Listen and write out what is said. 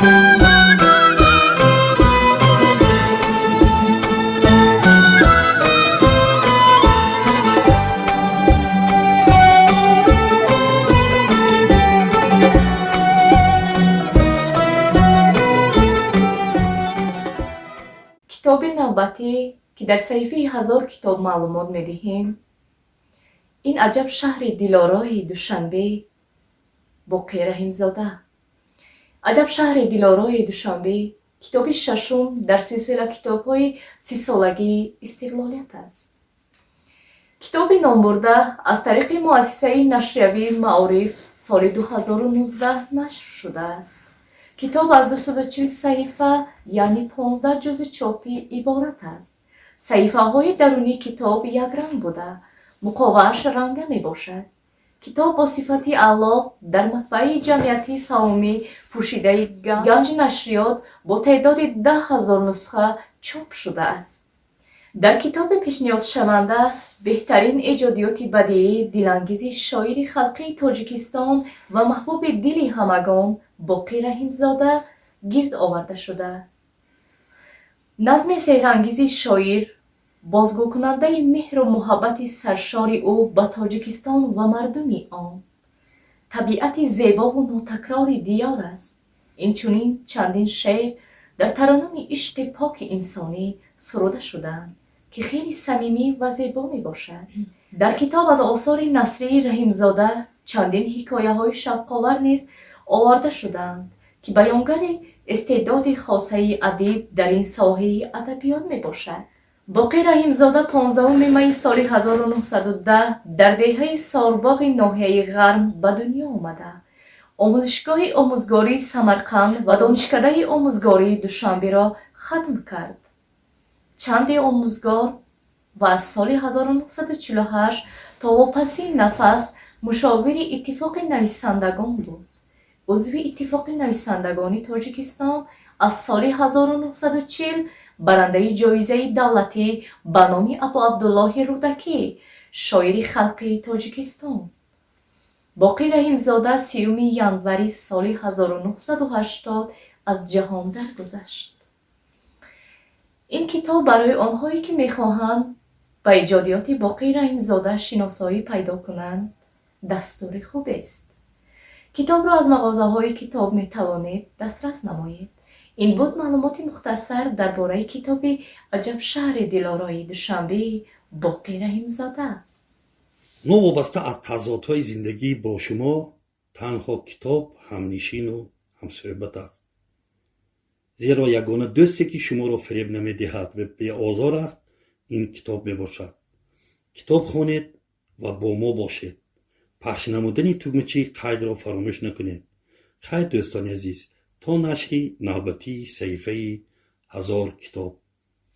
Китоби навбатӣ, ки дар саҳифаи «Ҳазор китоб» маълумот медиҳем, ин «Аҷаб шаҳри дилорои Душанбе», Боқӣ Раҳимзода. «Аҷаб шаҳри дилорои Душанбе» китоби шашум дар силсила китобҳои 30-солагии истиқлолият аст. Китоби номбурда аз тариқи муассисаи нашриявии «Маориф» соли 2019 нашр шудааст. Китоб аз 240 саҳифа, яъне 15 ҷузи чопӣ иборат аст. Саҳифаҳои дарунии китоб якранг буда, муқовааш ранга мебошад. Китоб бо сифати аъло дар матбааи ҷамъиятии саҳомӣ пӯшидаи «Ганҷ нашриёт» бо теъдоди 10 000 нусха чоп шудааст. Дар китоби пешниҳодшаванда беҳтарин эҷодиёти бадиии дилангези шоири халқии Тоҷикистон ва маҳбуби дили ҳамагон Боқӣ Раҳимзода гирд оварда шуда. Назми сеҳрангези шоир бозгӯкунандаи меҳру муҳаббати саршори ӯ ба Тоҷикистон ва мардуми он, табиати зебову нотакрори диёр аст. Инчунин чандин шеър дар тараннуми ишқи поки инсонӣ суруда шудаанд, ки хеле самимӣ ва зебо мебошад. Дар китоб аз осори насрии Раҳимзода чандин ҳикояҳои шавқовар низ оварда шудаанд, ки баёнгари истеъдоди хосаи адиб дар ин соҳаи адабиёт мебошад. Боқӣ Раҳимзода 15 майи соли 1910 дар деҳаи Сорбоғи ноҳияи Ғарм ба дунё омада, омӯзишгоҳи омӯзгории Самарқанд ва Донишкадаи омӯзгории Душанберо хатм кард. Чанде омӯзгор ва аз соли 1948 то вопасин нафас мушовири Иттифоқи нависандагон буд. Узви Иттифоқи нависандагони Тоҷикистон, аз соли 1940 барандаи ҷоизаи давлатӣ ба номи Абуабдуллоҳи Рӯдакӣ, шоири халқии Тоҷикистон. Боқӣ Раҳимзода 30 январи соли 1980 аз ҷаҳон даргузашт. Ин китоб барои онҳое, ки мехоҳанд ба эҷодиёти Боқӣ Раҳимзода шиносоӣ пайдо кунанд, дастури хубест. Китобро аз мағозаҳои китоб метавонед дастрас намоед. Ин буд маълумоти мухтасар дар бораи китоби «Аҷаб шаҳри дилорои Душанбе», Боқӣ Раҳимзода. Новобаста аз тазодҳои зиндагӣ, бо шумо танҳо китоб ҳамнишину ҳамсӯҳбат аст, зеро ягона дӯсте, ки шуморо фиреб намедиҳад ва беозор аст, ин китоб мебошад. Китоб хонед ва бо мо бошед. Пахш намудани тугмачаи қайдро фаромӯш накунед. Хайр, дӯстони азиз, то нашри навбатии саҳифаи «Ҳазор китоб».